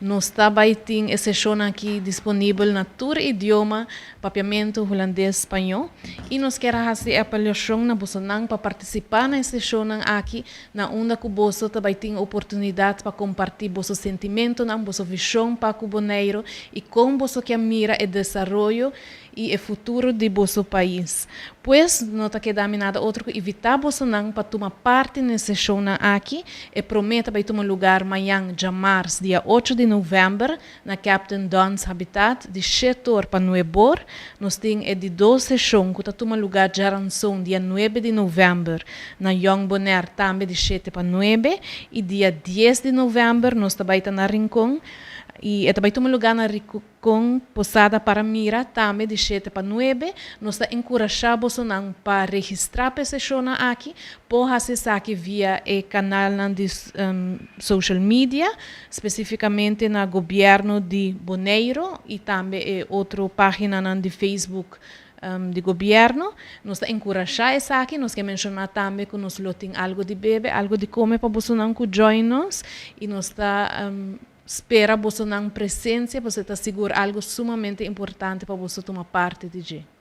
Nos ta bai tin e seshon aki disponibel na tur idioma, papiamentu, hulandes, spañó. I nos kier a hasi e apelashon na bosonan pa partisipá na e seshonnan aki, na unda ku boso ta bai tin oportunidat pa kompartí boso sentimentunan, boso vishon pa ku Boneiru i kon boso ke mira e desaroyo i e futuro di boso pais. Pues, no ta keda mi nada otro ku invitá bosonan pa tuma parti na e seshonnan aki. E promé ta bai tuma lugar mañan djamars dia 8 di novèmber na Captain Don's Habitat di 7 or pa 9 or. Nos tin e di dos seshon ku ta tuma lugar djaranson dia 9 di novèmber na Jong Bonaire, tambe di 7 pa 9, i dia 10 di novèmber nos ta bai ta na Rincon i e ta bai tuma lugar na Rincon Posada Paramira, tambe di 7 pa 9. Nos ta enkurashá bosonan pa registrá pa e seshonnan aki. Por hasi esaki via e kanalnan di social media, spesífikamente na gobièrnu di Boneiru i tambe e otro páginanan di Facebook di gobièrnu. Nos ta enkurashá esaki. Nos ke menshoná tambe ku nos lo tin algu di bebe, algu di kome pa bosonan ku join nos i nos ta spera bosonan presensia, pasobra ta sigur algu sumamente importante pa boso tuma parti di dje.